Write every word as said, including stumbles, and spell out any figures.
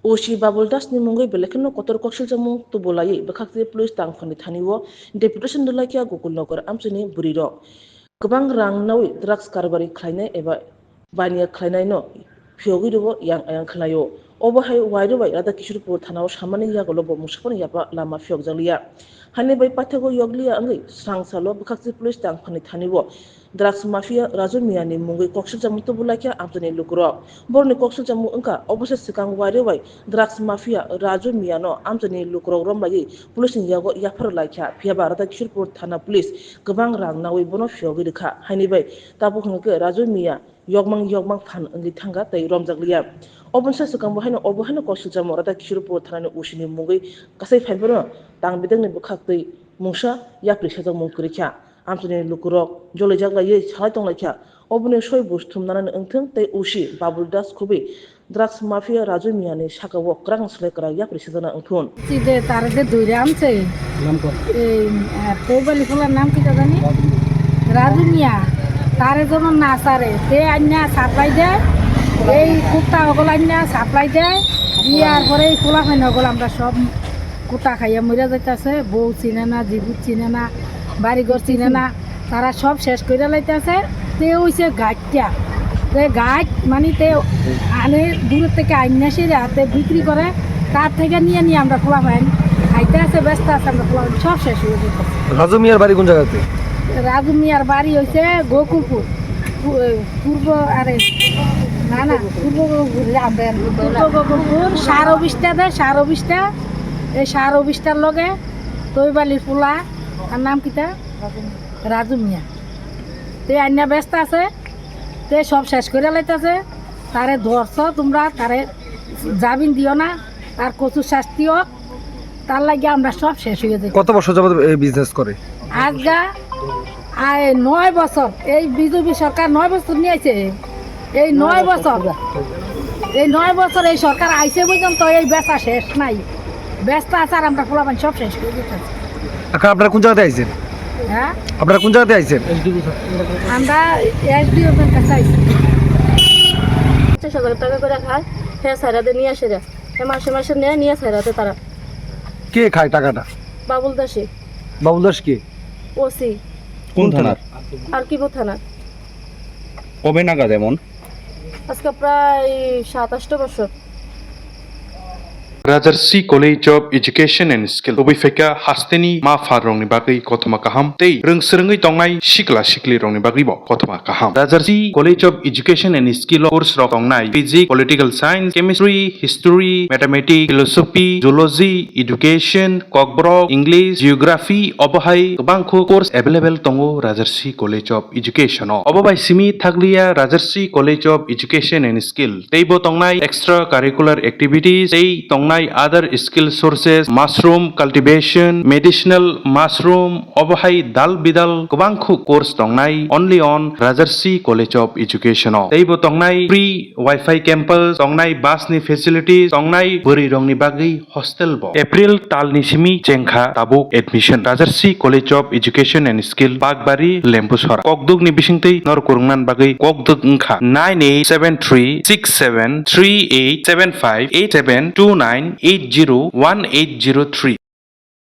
O C Babul Das ni mungwi belai kheno kotor koksiljakmung tubu laiwi bwkhakti police tangphani thani o deputation rwlaikha Gokulnagar amchaini bwrwirok. Kwbang rang nawi drugs karbari khlainai eba baniya khlainaino phiyogwi rwo yang ayang khlaio. Obo hai wairwi bai Radha Kishorpur thanao samani yagulo bo mungsa phano yapha lama phiyokjakliya. Haini bai paithakgo yokliya wngwi srang salo bwkhakti police tangphani thani o drugs mafia Raju Miya ni mungwi koksiljakmung tubu laikha amchaini lukurok. Borokni koksiljakmung wngkha obosa swkang wairwi bai drugs mafia Raju Miya no amchaini lukurok romlaiwi police ni yago yapharwi laikha, phiyaba Radha Kishorpur thana police kwbang rang nawi bono phiyogwi rwkha. Haini bai tabuk hwnkhe Raju Miya yokmang yokmang phan wngwi thangkha tei romjakliya. Oboni sa swkang bo haino obo haino koksiljakmung Radha Kishorpur thanani O C ni mungwi kasai phaiphano tang bidakni bwkhaktwi mungsa yapri sajakmung kwrwikha. Amchaini lukurok jolijaklaiwi salai tonglaikha. Oboni soi buj thumnanani wngthwng tei O C Babul Das khubui drugs mafia Raju Miya ni saka o kwrak swlai kwrak yapri sajana wngthun. Chide tare de duiram se. Nam ko? Ei, eh, Koubali phular nam kita jani? Raju Miya. Tare jono na sare. Te anya supply de. Ei kutta ogol anya supply de. Iyar pore ei phula khaina ogol amra sob kutta khaiya muira jaitase. Bou chine na, jibut chine na, bari ghor chine na. Tara sob shesh koira laitase. Te oise gaj Kya? Te gaj, mani te ane dure theke ainna sera, te bikri kore, tar theke niye niye amra phola phain khaite ase, besta ase, amra phola phain sob shesh oye jete. Raju মিয়ার বাড়ি কোন জায়গাতে? রাজু মিয়ার বাড়ি হইছে গোকুলপুর, পু-, এ, পূর্ব, আরে, না, না, পূর্ব গোকুলপুর, আমরা পূর্ব গোকুলপুর, সারো বিশটা দে, সারো বিশটা, এই সারো বিশটার লগে তৈবালির পোলা, আর নাম কিতা? রাজু মিয়া। তে আইনা ব্যস্ত আছে, তে সব শেষ করে লাইতেছে। তারে ধরছো তোমরা, তারে জামিন দিও না, তার কচুর শাস্তি হোক, তার লাগি আমরা সব শেষ হয়ে যাই। কত বছর যাবত এই বিজনেস করে? আজগা আয় নয় বছর, এই বিজেপি সরকার নয় বছর নিয়ে আছে। এই নয় বছর, এই নয় বছর এই সরকার আইছে পর্যন্ত এই বেচা শেষ নাই। বেচা আছে আর আমরা পোলাপান সব শেষ করে দিতেছে। এখন আপনারা কোন জায়গাতে আইছেন? হ্যাঁ? আপনারা কোন জায়গাতে আইছেন? আমরা এসডিও এর কাছে আইছি। পঞ্চাশ হাজার টাকা করে খায়, হ্যাঁ, সারাতে নিয়ে আসে রে। হ্যাঁ, মাসে মাসে নিয়ে, নিয়ে সারাতে তারা। কে খায় টাকাটা? বাবুল দাসে। বাবুল দাস কে? ওসি। কোন থানার? আর কি থানা? কবে নাগাদ এমন? আজকে প্রায় সাত আটটা বছর। Rajarsi College of Education and Skill tubui phaikha hasteni ma pha rokni bagwi kothoma kaham tei rwng swrwngwi tongnai sikla sikli rokni bagwi bo kothoma kaham. Rajarsi College of Education and Skill o course rok tongnai physics, political science, chemistry, history, mathematics, philosophy, zoology, education, kokborok, English, geography, obo hai kwbang kho course available tongo Rajarsi College of Education o. Obo bai simi thakliya Rajarsi College of Education and Skill. Teibo tongnai extra curricular activities, tei tongnai other skill sources, mushroom cultivation, medicinal mushroom, obo hai dal bidal kwbang kho course tongnai only on Rajarsi College of Education o. Teibo tongnai free Wi-Fi campus, tongnai bus ni facilities, tongnai bwrwi rokni bagwi hostel bo. April tal ni simi chengkha tabuk admission. Rajarsi College of Education and Skill, Bakbari, Lembusora. Kokduk ni bisingtwi nor kwrwngna bagwi kokduk wngkha nine eight seven three six seven three eight seven five eight seven two nine eight zero one eight zero three.